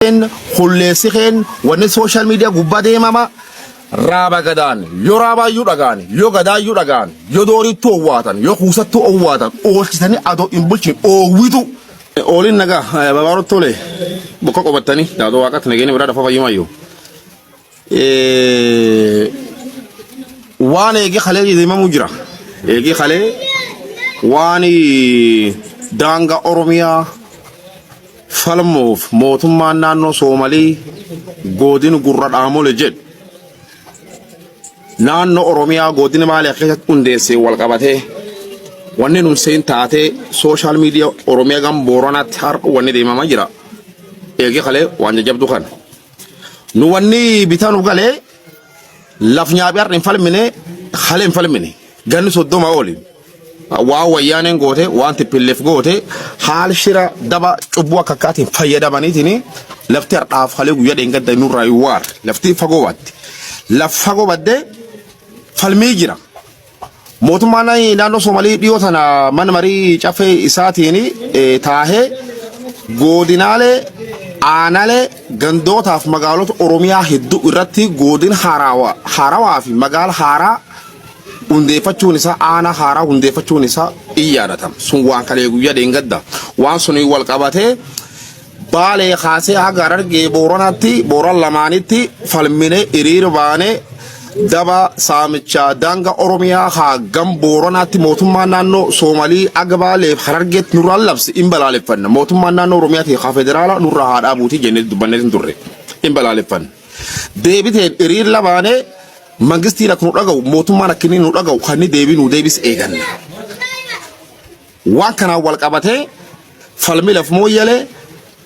Keen hulleessi keen wanni social media gubbaa deemama raaba gadaan yoo raabaayyuu dhagaan yoo gadaayyuu dhagaan yoo doorittuu owwaatan yoo kuusattuu owwaatan oolchisanii adoo hin bulchin oowwitu. Ooliin nagaa babaaroo tole bokka qobattanii daadoo waaqatti nageenya biraa dafa fayyumayyuu. Waan eegee kalee deemamuu jira. Eegee kalee waan daangaa Oromiyaa falmuuf mootummaan naannoo Soomalii godin gurra dhaamole jedhu naannoo Oromiyaa godina Baalee keessatti hundeessee wal qabatee wanni nun seen taatee sooshaal miidiyaa Oromiyaa gam Booranaatti har'a wanni deemamaa jira. Eegee kalee waan jajjabduu kana. Nu wanni bitaa nu galee laf nyaaphi har'a hin falmine kalee hin falmine ganni 30 oli. Waan wayyaaneen goote waan tippilleef goote haal shira daba cubbuu akka akkaatiin fayyadamaniitiin lafti har'aaf kalee guyyaa dheengadda nurraa hin waarre lafti fagoo baatti. Laf fagoo baddee falmii jira. Mootummaan naannoo Soomalii dhiyoo tana mana marii caffee isaatiin taahee godinaalee aanaalee gandootaaf magaalota Oromiyaa hedduu irratti godina haarawaa fi magaala haaraa hundeeffachuun isaa aanaa haaraa hundeeffachuun isaa in yaadatama. Sun waan kalee guyyaa dheengadda. Waan suniin wal qabatee Baalee kaasee haga Harargee Booranaatti Booran lamaanitti falmine hiriira baane daba saamichaa daanga Oromiyaa haa gam Booranaatti mootummaan naannoo Soomalii aga Baaleef Harargeetti nurraan labse in balaaleffanna. Mootummaan naannoo Oromiyaatii haa federaalaa nurraa haa dhaabuutii jennee dubbannee hin turre. In balaaleffanna. Deebiteen hiriira baanee mangistiin akka nu dhaga'u mootummaan akka inni nu dhaga'u kan inni deebii nu deebis eeganna. Waan kanaan wal qabatee falmi laf mooyyalee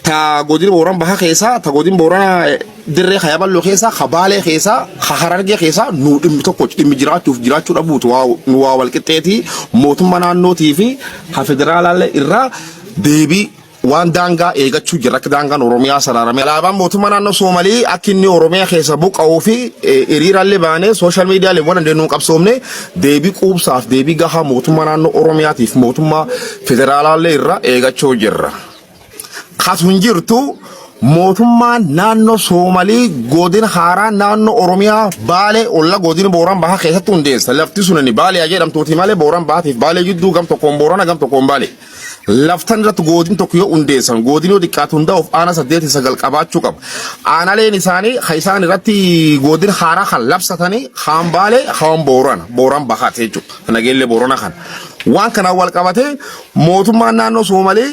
ta godina Booran Baha keessaa ta godina Boorana dirree Kayaballoo keessaa ka Baalee keessaa ka Harargee keessaa nu dhimmi tokko dhimmi jiraachuuf jiraachuu dhabuutu waa nu waa wal qixxeetii mootummaa naannootii fi ka federaalaallee irraa deebii waan daangaa eegachuu jirra akka daangaan Oromiyaa saraarame. Alaabaan mootummaa naannoo Soomalii akka inni Oromiyaa keessa buqqa'uu fi hiriiraallee baanee sooshaal miidiyaalee waan dandeenyu qabsoomne deebii quubsaaf deebii gahaa mootummaa naannoo Oromiyaatiif mootummaa federaalaallee irra eegachuu jirra. Kasu hin jirtu mootummaan naannoo Soomalii godina haaraa naannoo Oromiyaa Baalee olla godina Booran Bahaa keessatti hundeessa. Lafti sun Baalee jedhamtuuti malee Booran Bahaatiif Baalee jidduu gam tokkoon Boorana gam tokkoon Baalee. Laftan irratti goodin tokko yoo hundeessan goodin yoo xiqqaatu hundaa'uuf aana 8 9 qabaachuu qaba. Aanaleen isaanii kan isaan irratti goodin haaraa kan labsatanii kaan Baalee kaan Boorana Booran Bahaati jechuudha. Nageellee Boorana kana. Waan kanaan wal qabatee mootummaan naannoo Soomalee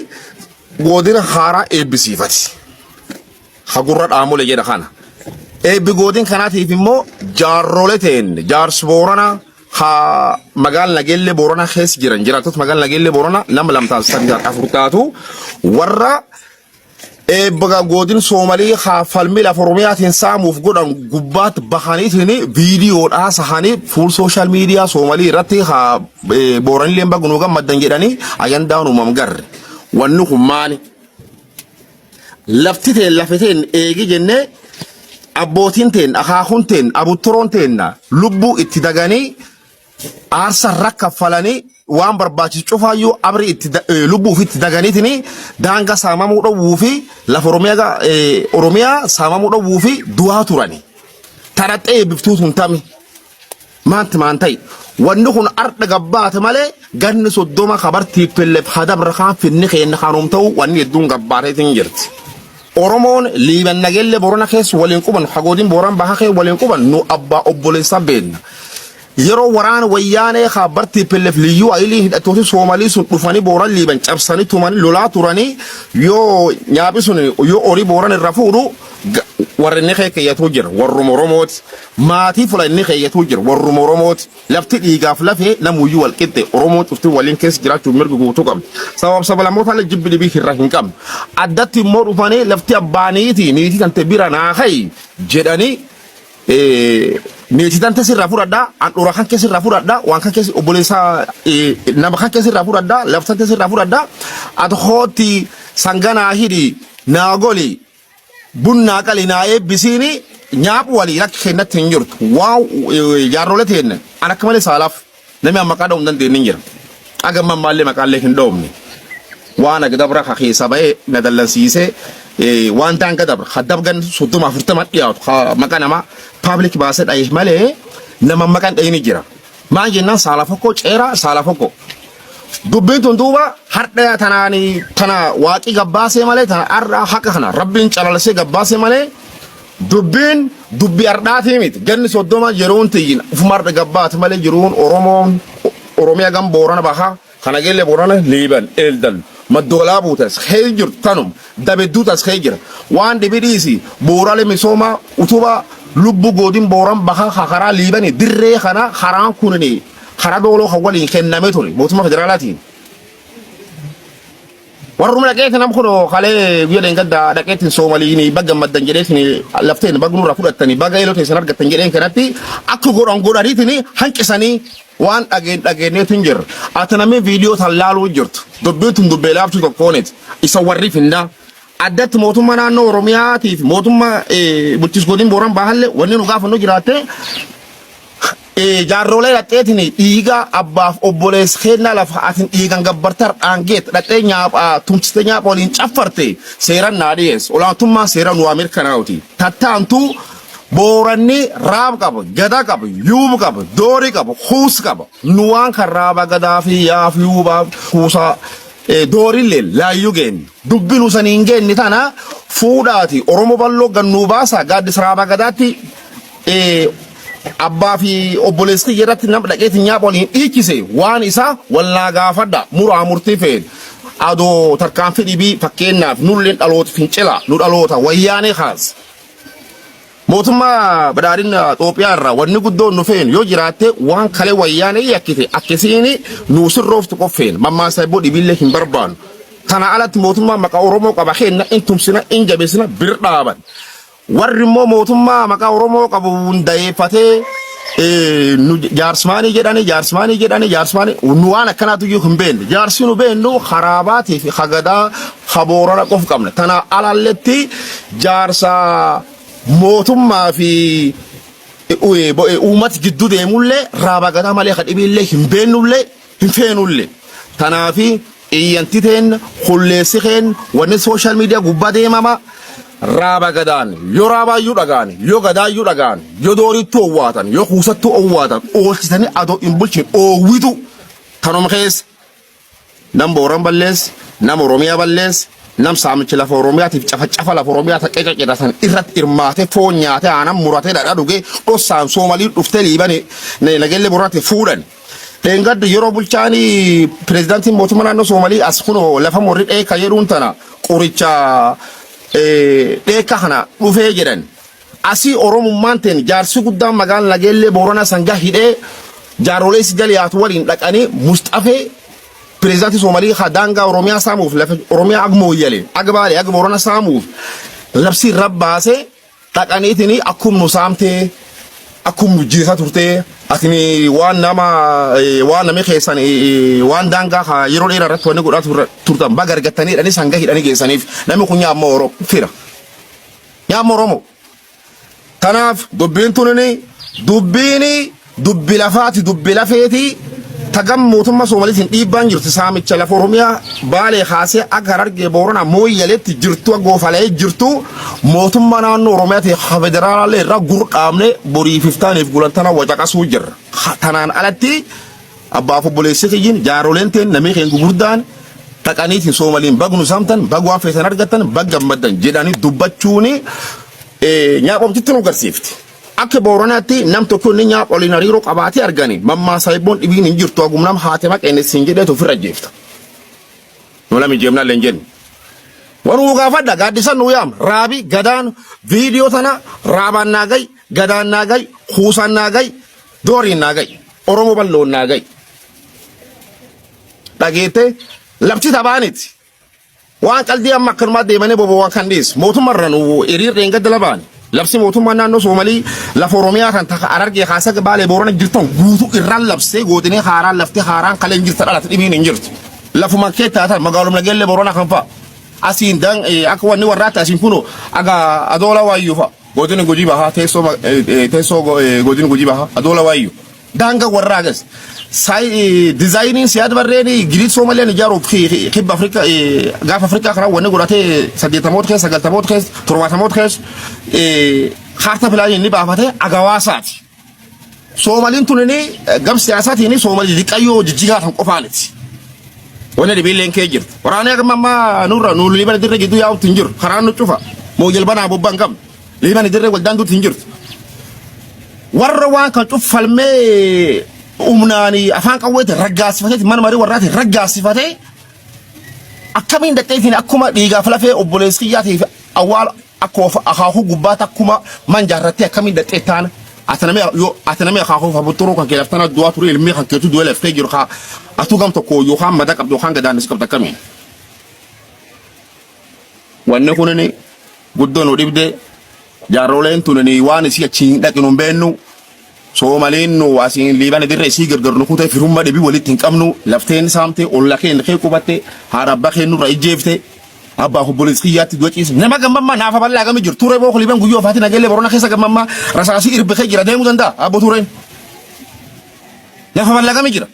godina haaraa eebbisiifati. Hagurra dhaamole jedha kana. Eebbi godin kanaatiif immoo jaarrolee ta'een jaarsi Booranaa ha magaala Nageellee Booranaa keessa jiran jiraattota magaala Nageellee Booranaa nama lamtaaf sadii afur taatu warra eebba godin Soomalii haa falmii lafa Oromiyaatiin saamuuf godhan gubbaatti bahaniitiin viidiyoodhaa sahanii fuul sooshaal miidiyaa Soomalii irratti haa Booranillee bagunuu gammaddan jedhanii ajandaan uumam garre. Wanni kun maali? Lafti teen lafe teen eegi jennee abbootiin teen akaakuun teen abuttoroon teenna lubbuu itti daganii aarsa irra kaffalanii waan barbaachisu cufaayyuu abri itti lubbuu ofiitti daganiitiin daangaa saamamuu dhowwuu fi lafa Oromiyaa Oromiyaa saamamuu dhowwuu fi du'aa turani. Taraxxee eebbiftuu tun tami. Maanti maan ta'i. Wanni kun ardha gabbaate malee ganni 30 kabar TPLF hadabra kaan finni keenna kanuum ta'u wanni hedduun gabbaateetiin jirti. Oromoon Liiban Nageellee Boorana keessa waliin quban hagoodiin Booran Bahaa keessa waliin quban nu abbaa obboleessaa beenna. Yeroo waraana wayyaanee kaabbar TPLF liyyuu ayilii hidhattooti Soomalii sun dhufanii Booran Liiban cabsanii tumanii lolaa turanii yoo nyaaphi sun yoo horii Booran irra fuudhu warri inni keeyyatu jira warruma Oromooti. Maatii fula inni keeyyatu jira warruma Oromooti. Lafti dhiigaaf lafee namuyyuu wal qixxe Oromoon cufti waliin keessa jiraachuuf mirga guutuu qabdi. Sabab sablammoota illee jibbi dhibii irra hin qabnu. Addatti immoo dhufanii lafti abbaa niitii niitii tante bira naa ka'i jedhanii niitii tante sirraa fudhadhaa handhuura kan keessa irraa fudhadhaa waan kan keessa obboleessaa nama kan keessa irraa fudhadhaa lafti tante sirraa fudhadhaa ati hootti sanganaa hidhi naa goli bunnaa qali naa eebbisiini nyaaphu walii lakki kennatti hin jirtu waan jaarrolee teenne an akka malee saalaaf namni amma maqaa dha'uu hin dandeenye hin jira. Aga amma ammaallee maqaallee hin dhoofne. Waan aga dabra ka keessa ba'ee na dallansiisee Waan daangaa dabra ka dabgan 30 40 dhiyaatu ka maqaa namaa public baasee dhaye malee nama maqaan dhayini jira. Maan jennaan saala fokkoo ceeraa saala fokkoo. Dubbiin tun duuba hardha tanaani tana waaqii gabbaasee malee, tana har'a haqa kana rabbiin calalsee gabbaasee malee, dubbiin dubbii hardhaatii miti. Ganni 30 yeroon tiyyin ufuma har'a gabbaate malee jiruun Oromoon Oromiyaa gam Boorana bahaa kana geelle Boorana Liiban Eeldal maddoolaa buutas kee jirtu tanum dabedduu tas kee jira. Waan dhibi dhiisi, bu'uuraalee misoomaa utubaa lubbu godin Booran bahaa karaa Liibanii dirree kana karaan kunini karaa dooloo kan waliin kenname ture mootummaa federaalaatiin. Warruma dhaqeetiin nam kun kalee guyya dheengaddaa dhaqeetiin Soomaliin baga gammaddan jedheetiin lafteen baga nurraa fudhattanii baga eeloo teessan argattan jedheen kanatti akka godhan godhaniitiin hanqisanii waan dhageen dhageenyeetiin jirra. Ati namni viidiyoo tan laaluu jirtu, dubbiin tun dubbee laaftuu tokkooniti isa warri findaa. Addatti mootummaa naannoo Oromiyaatiif mootummaa bulchiinsa godin Booran Bahallee wanni nu gaafannu jiraatte, jaarrolee dhaqxeetiin dhiiga abbaaf obboleessa kennaa lafa atin dhiigan gabbartar dhaangeet dhaqxee nyaaphaa tumsite, nyaapha waliin caffarte, seeran naa dhiyeesse, olaantummaan seera nu mirkanaa'uti. Tattaantu Booranni raab qaba, gada qaba, yuuba qaba, doorii qaba, kuus qaba. Nu waan kan raaba gadaa fi yaaf yuubaaf kuusaa doorillee laayyuu geenye. Dubbi nu saniin geenye tana fuudhaati Oromoo bal'oo gannuu baasa. Gaaddisa raaba gadaatti abbaa fi obboleessi irratti nama dhaqeetiin nyaapha waliin dhiichise waan isaa wallaa gaafadha muraa murtii feen. Adoo tarkaanfii dhibii, fakkeenyaaf nulleen dhaloota fincila, nu dhaloota wayyaanee kaas. Mootummaa badhaadhina Itoophiyaa irraa wanni guddoon nu feenu yoo jiraatte, waan kalee wayyaanee yakkite akkasiin nuu sirrooftu qoffeen mammaasa ibboo dhibiillee hin barbaannu. Kana alatti mootummaa maqaa Oromoo qaba kenna in tumsina, in jabeessina, bir dhaaban. Warri immoo mootummaa maqaa Oromoo qabu hundayeeffatee nu jaarsmaanii jedhanii, jaarsmaanii jedhanii, jaarsmaanii nu waan akkanaatu iyyuu hin beekne. Jaarsi nu beeknu haraabaatii fi hagadaa haboorana qof qabna. Tana alalletti jaarsa mootummaa fi uummata gidduu deemullee raaba gadaa malee ka dhibiillee hin beennullee hin feenullee. Tanaafi iyyanti teen hulleessi keen wanni social media gubbaa deemama raaba gadaan yoo raabaayyuu dhagaan, yoo gadaayyuu dhagaan, yoo doorittuu owwaatan, yoo kuusattuu owwaatan, oolchisanii adoo hin bulchin oowwitu tanuma keessa nam Booran ballees, nam Oromiyaa ballees, nam saamichi lafa Oromiyaatiif cafacafa lafa Oromiyaa ta qeqa qiratan irratti hirmaate, foon nyaate, aanan muratee, dhadhaa dhugee dhossaan Soomalii dhuftee Liibanii Nageellee Booranaatti fuudhan. Dheengaddu yeroo bulchaan pireezidaantiin mootummaa naannoo Soomalii as kunoo lafa morri dheeka jedhuun tana qoricha dheeka kana dhufee jedhan. Asii Oromummaan teen jaarsi guddaan magaalaa Nageellee Booranaa sangaa hidhee jaarolee si jala yaatu waliin dhaqanii Musxafee pireezidaantii Soomalii haa daangaa Oromiyaa saamuuf, lafa Oromiyaa ag Mooyyale, ag Baalee, ag Boorana saamuuf labsii irra baasee dhaqaniitiin akkum nu saamtee, akkum nu jiisaa turtee, atini waan nama waan namni keessan waan daangaa haa yeroo dheeraa irratti wanni godhaa turtan baga argattanii hidhanii sangaa hidhanii geessaniif. Namni kun nyaamma Oromoo fira, nyaamma Oromoo. Kanaaf dubbiin tunini dubbiin dubbi lafaati, dubbi lafeeti. Tagam mootummaa Soomaliitiin dhiibbaan jirti saamicha lafa Oromiyaa Baalee kaasee akka Harargee, Booranaa, Mooyyaleetti jirtu, Goofalee jirtu, mootummaa naannoo Oromiyaati federaalaallee irraa gurdhaamne boriif iftaaniif gulantana wacaqasuu jirra. Tanaan alatti abbaaf obboleessi kiyyin jaaroleen teen namni keenya gurguddaan dhaqaniitiin Soomaliin bagnu saamtan, bag waan feetan argattan, bag gammaddan jedhanii dubbachuuni nyaaqomtitti nu garsiifti. Akka Booranaatti nam tokko inni nyaaq waliin hariiroo qabaatee argani mammaasaa hibboon dhibiin hin jirtu, hagum nam haate maqeen siin jedheetu ofirra jeefta. Nu lami jeemnaa illee hin jennu. Wanuu gaafadha, gaaddisan nu yaam, raabi gadaan viidiyoo tana raabaan naa ga'i, gadaan naa ga'i, kuusaan naa ga'i, dooriin naa ga'i, Oromoo bal'oon naa ga'i. Dhageette lafti taphaaniti. Waan qaldii amma akkanumaa deemanii boba'an kan dhiyeessu. Mootummaa irra nu hiriir dheengadda labaan. Labsi mootummaa naannoo Soomalii lafa Oromiyaa kan taka Harargee kaasa Baalee Boorana jirtan guutuu irraan labsee gootinee haaraan lafti haaraan kalee hin jirta, dhalate dhibiin hin jirtu. Lafuma kee taatan magaaluma Nageellee Boorana kan fa'a. Asiin dan akka wanni warraatti asiin kunoo aga Adoola Waayyuu fa'a. Godina Gujii Bahaa, teessoo godina Gujii Bahaa Adoola Waayyuu. Daangaa warraa agas. Dizaayiniin Siyaad Barreen Giriik Soomaliyaan ijaaruuf kibba Afrikaa gaafa Afrikaa karaa wanni godhatee saddeettamoota keessa sagaltamoota keessa torbaatamoota keessa kaarta pilaanii inni baafate agawaasaati. Soomaliin tunini gam siyaasaatiin Soomalii xixiqqayyoo jijjigaa tan qofaaniti. Wanni dhibiilleen kee jirti. Waraanni akka ammaa nurra nu liibana dirree gidduu yaa'utti hin jiru. Karaan nu cufa. Mooyyel banaa bobbaa hin qabnu. Liibana dirree waldaan duutti hin jirtu. Warra waan kan cuffalmee humnaan afaan qawweetiin raggaasifatee mana marii warraatiin raggaasifatee akkamiin dhaqxeetiin akkuma dhiigaaf lafee obboleessi kiyyaatiif awwaal akkoo akaakuu gubbaatti akkuma man jaarrattee akkamiin dhaqxee taana ati namni akaakuu fabuxuruu kan kee laftana du'aa ture ilmi kan keetu du'ee laftee jiru kaa atuu gam tokko yookaan mada qabdu yookaan gadaannis qabdu akkamiin. Wanni kunini guddoo nu dhibde jaarroleen tunini waan isii achi hin dhaqinu hin beennu. Soomaliin nu asiin liibana dirree isii gargar nu kutee firummaa dhibii walitti hin qabnu lafteen saamte olla keen kee qubatte haadha abbaa keen nurra ijjeefte abbaa obboleessi kiyyaatti du'a ciise nama gammammaa naafa bal'aa gami jiru turee boo liiban guyyoo faati nageellee borona keessa gammammaa rasaasii irbi kee jira deemuu danda'a abbo tureen lafa bal'aa gami jira.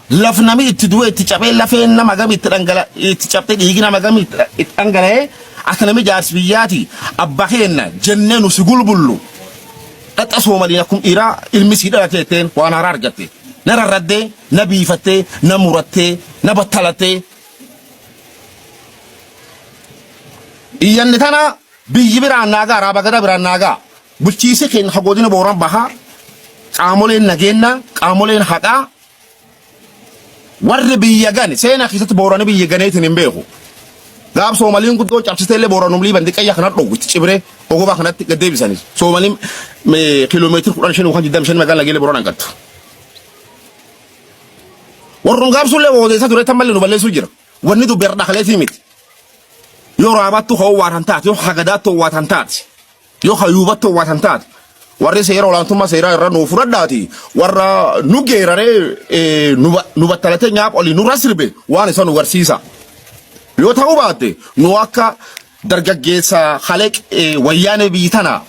Laf nami itti du'e itti cabee lafeen nama gami itti dhangala itti cabtee dhiigi nama gami itti dhangala'ee akka nami jaarsi biyyaati abba keenna jennee nu si gulbullu dhaxa soomaliin akkum dhiiraa ilmi sii dhalate jetteen waan haaraa argatte na rarraddee na biifattee na murattee na battalattee iyyanni tana biyyi biraan naagaa raaba gadaa biraan naagaa Bulchiinsi keenya ka godina Booran Bahaa qaamoleen nageennaa, qaamoleen haqaa warri biyya gane seenaa keessatti Boorani biyya ganeetiin hin beeku. Gaaf Soomaliin guddoo cabsitee illee Booranum liiban diqqayya kana dhowwu itti cibiree ogobaa kanatti gad deebisanis. Soomaliin kiiloomeetira 15 yookaan 25 magaalaa Nageellee Booranaan gattu. Warrum gaabsullee odeessaa ture tan mallee nu balleessuu jira. Wanni dubbi har'a dhakaleetii miti. Yoo raabattu ka'uu waan tan taate yoo hagadaattu waan tan taate. Yoo hayyuubattu waan taate warri seera olaantummaa seeraa irra nuu fudhadhaati warra nu geeraree nu battalatee nyaap olii nurra sirbe waan isa nu garsiisa. Yoo ta'uu baatte nu akka dargaggeessa haleq wayyaanee biyyi tana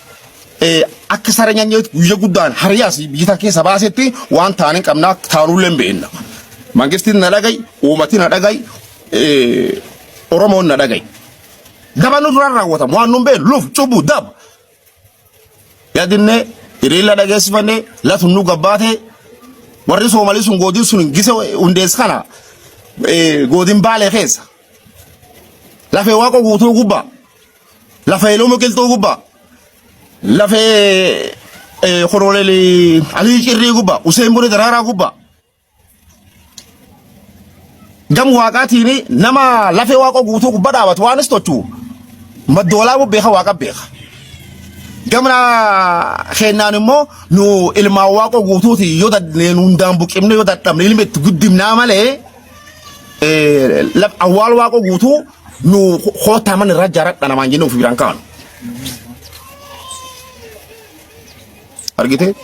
akka sara nyanyeetti guyya guddaan hariyaas biyyi tana keessa baasetti waan taaneen qabnaa taanullee hin beekna. Mangistiin na dhagayi, uummatiin na dhagayi, Oromoon na dhagayi. Daba nu duraan raawwatamu waan nun beeknu luf cubbuu dab. Yadinne hiriira dhageessifanne lafti nu gabbaate warri Soomalii sun goodin sun gise hundees kana goodin baalee keessa lafee waaqa guutuu gubbaa lafee iluu qilxuu gubbaa lafee koroleelii alii cirrii gubbaa Useen Bunee Daraaraa gubbaa Gam waaqaatiin nama lafee waaqa guutuu gubbaa dhaabatu waanis tochu maddoolaa beeka waaqa beeka. Gamna keennaan immoo nu ilmaan waaqa guutuuti yoo dadhabne hundaan buqimne yoo dadhabne ilmi itti guddimnaa malee awwaal waaqa guutuu nu koottaa mana irraa jaaradha namaan jennee ofii biraan kaanu. Argite?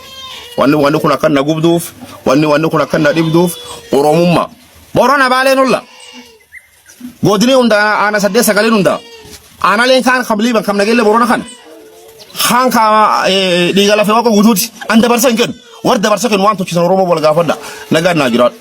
Wanni wanni kun akka na gubduuf, wanni wanni kun akka na dhibduuf Oromummaa. Boorana Baaleen olla. Godinii hunda aana saddeet sagaleen hunda. Aanaaleen kaan kam liiban kam nageellee Boorana kan. Kaan ka dhiiga lafee waaqa guutuuti. An dabarsa hin kennu. Warri dabarsa kennu waan tolchisan Oromoo wal gaafadha. Nagaan naa jiraadhu.